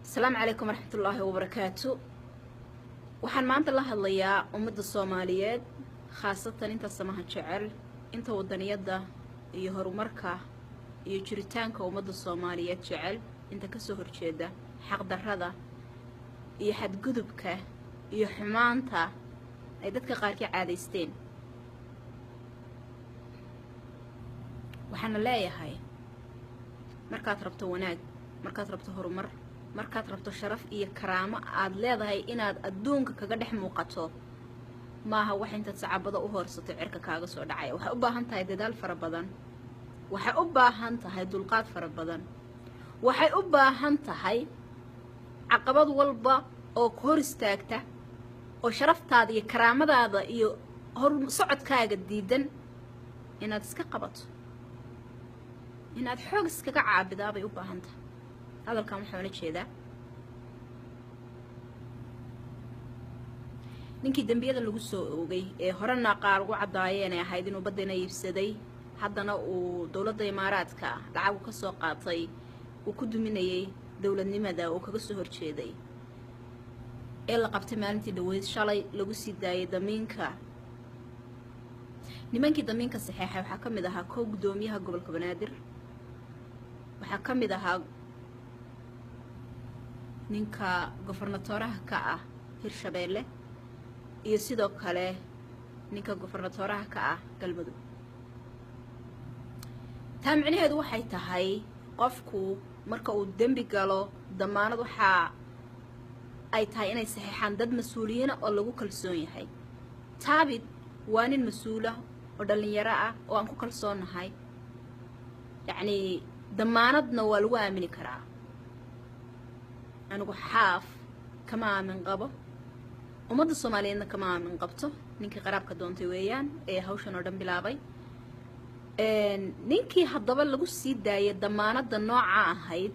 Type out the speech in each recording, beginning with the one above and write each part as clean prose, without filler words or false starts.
Asalaamu calaykum waraxmatullaahi wabarakaatu. Waxaan maanta la hadlayaa ummadda Soomaaliyeed, khaasatan inta samaha jecel, inta wadaniyadda iyo horumarka iyo jiritaanka ummadda Soomaaliyeed jecel, inta kasoo horjeeda xaqdarrada iyo xadgudubka iyo xumaanta ay dadka qaarkii caadaysteen. Waxaana leeyahay, markaad rabto wanaag, markaad rabto horumar, markaad rabto sharaf iyo karaamo aada leedahay inaad adduunka kaga dhex muuqato, maaha wax intaad sacabada u hoorsato cirka kaaga soo dhacaya. Waxay u baahan tahay dadaal fara badan, waxay u baahan tahay dulqaad fara badan, waxay u baahan tahay caqabad walba oo ku hor istaagta oo sharaftaada iyo karaamadaada iyo hor socodkaaga diidan inaad iska qabato, inaad xoog iskaga caabidaa bay u baahan tahay. Hadalkan waxaan ula jeedaa ninkii dembiyada lagu soo oogay ee horena qaar ugu caddaayeen ee ahayd inuu baddana iibsaday, haddana uu dowladda Imaaraadka lacagu ka soo qaatay uu ku duminayay dowladnimada oo kaga soo horjeeday, ee la qabtay maalintii dhaweyd, shalay lagu sii daayay damiinka. Nimankii damiinka saxeexay waxaa ka mid ahaa koo guddoomiyaha gobolka Banaadir, waxaa ka mid ahaa ninka gofernatoraha ka ah Hirshabeelle, iyo sidoo kale ninka gofernatoraha ka ah Galmudug. Taa micnaheedu waxay tahay, qofku marka uu dembi galo, damaanad waxaa ay tahay inay saxeexaan dad mas-uuliyiina oo lagu kalsoon yahay. Taabit waa nin mas-uula oo dhallinyaro ah oo aan ku kalsoonnahay, yacnii damaanadna waa lagu aamini karaa. Anigu Xaaf kama aamin qabo, ummadda Soomaaliyeedna kama aamin qabto. Ninkii qaraabka doontay weeyaan ee hawshan oo dhan bilaabay. Ninkii haddaba lagu sii daayay damaanadda nooca ahayd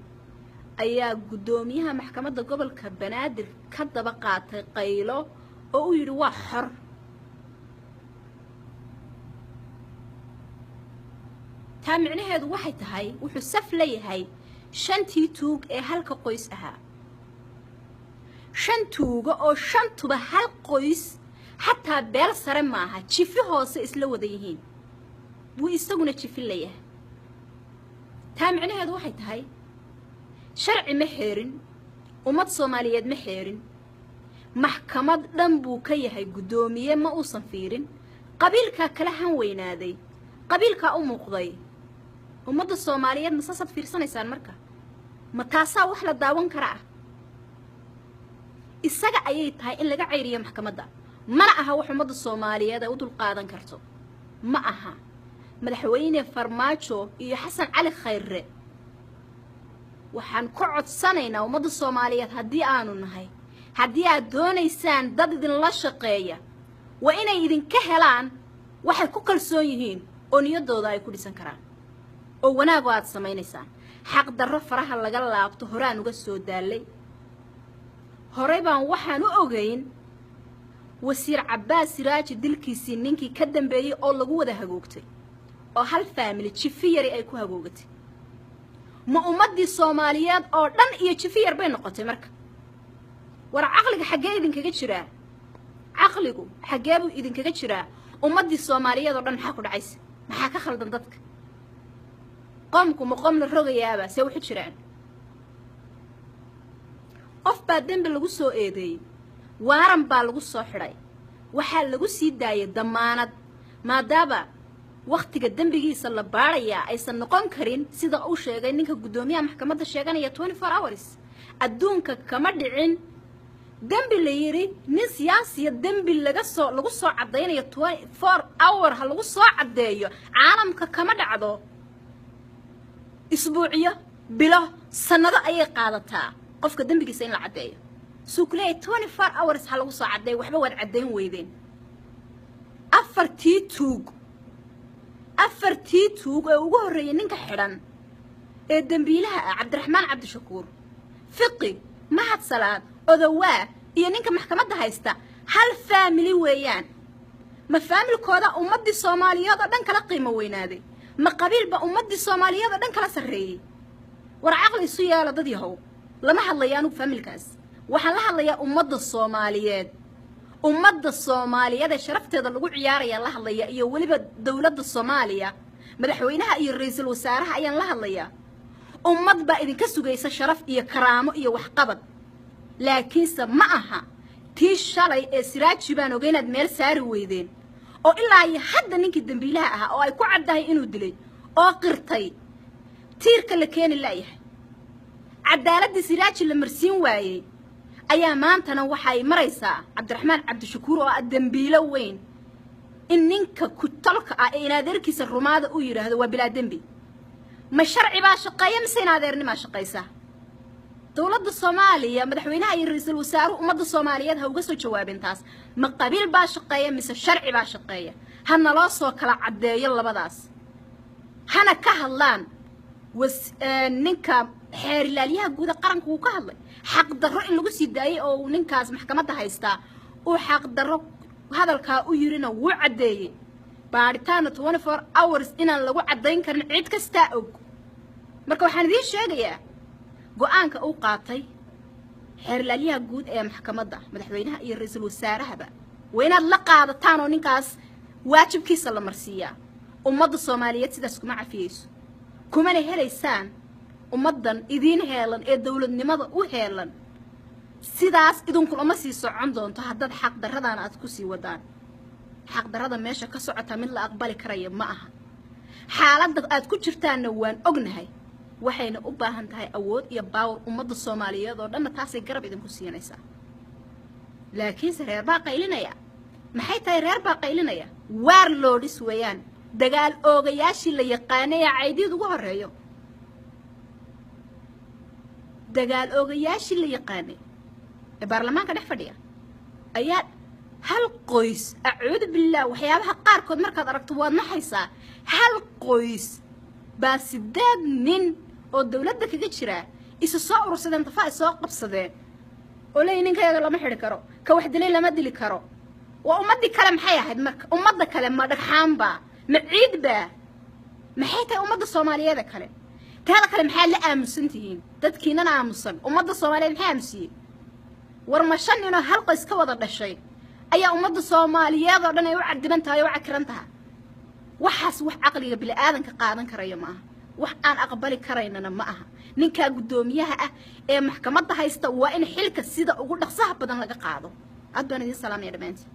ayaa guddoomiyaha maxkamadda gobolka Banaadir ka daba qaatay qaylo oo uu yidhi waa xor. Taa micnaheedu waxay tahay wuxuu saf leeyahay shantii tuug ee halka qoys ahaa, shan tuuga oo shantuba hal qoys, xataa beel sare maaha, jifi hoose isla wada yihiin buu isaguna jifi leeyahay. Taa micnaheedu waxay tahay sharci ma xeerin, ummad Soomaaliyeed ma xeerin, maxkamad dhan buu ka yahay guddoomiye. Ma uusan fiirin qabiilkaa kala han weynaaday, qabiilkaa u muuqday ummadda Soomaaliyeed. Ma saasaad fiirsanaysaan marka? Ma taasaa wax la daawan kara ah? Isaga ayay tahay in laga ceyriyo maxkamadda. Mana aha wax ummadda Soomaaliyeed ay u dulqaadan karto, ma aha. Madaxweyne Farmaajo iyo Xasan Cali Khayre, waxaan ku codsanaynaa ummadda Soomaaliyeed haddii aanu nahay, haddii aad doonaysaan dad idinla shaqeeya, waa inay idinka helaan waxay ku kalsoon yihiin oo niyaddooda ay ku dhisan karaan oo wanaago aad samaynaysaan. Xaqdarro faraha laga laabto horaan uga soo daallay. Horey baan waxaan u ogeyn wasiir Cabbaas Siraaji dilkiisii ninkii ka dambeeyey oo lagu wada hagoogtay oo hal faamili jifi yari ay ku hagoogatay. Ma ummaddii Soomaaliyeed oo dhan iyo jifi yar bay noqotay marka? War caqliga xaggee idinkaga jiraa? Caqligu xaggee buu idinkaga jiraa? Ummaddii Soomaaliyeed oo dhan maxaa ku dhacaysa? Maxaa ka khaldan dadka? Qoomku ma qoom la rogayaaba? See waxu jiraan? Qof baa dembi lagu soo eedeeyey, waaran baa lagu soo xidhay, waxaa lagu sii daayay damaanad, maadaama wakhtiga dembigiisa la baarayaa aysan noqon karin, sida uu sheegay ninka guddoomiyaha maxkamadda sheeganaya, 24 hours. Adduunka kama dhicin dembi la yidhi nin siyaasiya dembi laga soo lagu soo caddaynayo 24 hour ha lagu soo caddeeyo. Caalamka kama dhacdo. Isbuucyo, bilo, sannado ayay qaadataa qofka dembigiisa in la caddeeyo. Suu ku leeyahay 24 hours ha lagu soo caddeeyo, waxba waad caddayn weydeen. Afartii tuug ee ugu horreeyay, ninka xidhan ee dembiilaha ah Cabdiraxmaan Cabdishakuur, Fiqi, Mahad Salaad, Odowaa iyo ninka maxkamadda haysta, hal faamili weeyaan. Ma faamilkooda ummaddii Soomaaliyeed oo dhan kala qiimo weynaaday? Ma qabiilba ummaddii Soomaaliyeed oo dhan kala sarreeyey? War caqli isu yeelo, dad yahow. Lama hadlaya anugu family-kaas, waxaan la hadlayaa ummadda Soomaaliyeed. Ummadda Soomaaliyeed ee sharafteeda lagu ciyaarayaan la hadlaya, iyo weliba dowladda Soomaaliya, madaxweynaha iyo ra-iisul wasaaraha ayaan la hadlayaa. Ummad baa idinka sugaysa sharaf iyo karaamo iyo waxqabad, laakiinse ma aha tii shalay ee Siraaji baan ogay inaad meel saari weydeen, oo ilaa iyo hadda ninkii dembiilaha ahaa oo ay ku caddahay inuu dilay oo qirtay tiirka la keeni la'yahay, cadaaladdii Siraaji la marsiin waayey, ayaa maantana waxay maraysaa Cabdiraxmaan Cabdishakuur oo ah dembiilo weyn in ninka kutolka ah ee inadeerkiisa rumaada uu yidhaahdo waa bilaa dembi. Ma sharci baa shaqeeya mise inadeernimaa shaqaysa? Dowladda Soomaaliya, madaxweynaha iyo ra-iisul wasaaruhu ummadda Soomaaliyeed ha uga soo jawaabeen taas. Ma qabiil baa shaqeeya mise sharci baa shaqeeya? Ha naloo soo kala caddeeyo labadaas, hana ka hadlaan. Was ninka xeerilaalyaha guuda qaranka wuu ka hadlay xaqdarro in lagu sii daayey oo uu ninkaas maxkamadda haystaa uu xaqdarro hadalkaa u yirina wuu caddeeyey. Baadhitaana 24 hours inaan lagu caddayn karin cid kastaa og. Marka waxaan idiin sheegayaa go-aanka uu qaatay xeerilaalyaha guud ee maxkamadda, madaxweynaha iyo ra-iisul wasaarahaba waa inaad la qaadataan oo ninkaas waajibkiisa la marsiiyaa. Ummadda Soomaaliyeed sidaas kuma cafiyeyso, kumana helaysaan. Ummaddan idiin heelan ee dowladnimada u heelan sidaas idinkulama sii socon doonto haddaad xaqdarradaan aad ku sii wadaan. Xaqdarrada meesha ka socota mid la aqbali karaya ma aha. Xaaladda aad ku jirtaanna waan ognahay, waxayna u baahan tahay awood iyo power. Ummadda Soomaaliyeed oo dhanna taasay garab idinku siinaysaa. Laakiinse reer baa qaylinaya. Maxay tahay reer baa qaylinaya? Waar loodhis weeyaan, dagaal oogayaashii la yaqaanay ee Caydiid ugu horreeyo, dagaal oogayaashii la yaqaanay ee baarlamaanka dhex fadhiya ayaa hal qoys, acuudu billah, waxyaabaha qaarkood markaad aragto waad naxaysaa. Hal qoys baa sideed nin oo dawladda kaga jiraa isu soo urursadeen, tafaa is soo qabsadeen oo leeyi ninkayaga lama xidhi karo, ka wax dilay lama dili karo. Waa ummaddii kale maxay ahayd marka? Ummadda kale ma dhagxaanbaa? Ma ciidbaa? Maxay tahay ummadda Soomaaliyeeda kale? Taada kale maxaad la aamusan tihiin? Dadkiinana aamusan, ummadda Soomaaliyeed maxay aamusiyey? War ma shan ninoo hal qoys ka wada dhashay ayaa ummadda Soomaaliyeed oo dhan ay u cadiban tahay oo u cakiran tahay? Waxaas wax caqliga bini-aadanka qaadan karaya ma aha, wax aan aqbali karaynana ma aha. Ninkaa guddoomiyaha ah ee maxkamadda haysta waa in xilka sida ugu dhaqsaha badan laga qaado. Aad baan idiin salaamaya dhammaantiin.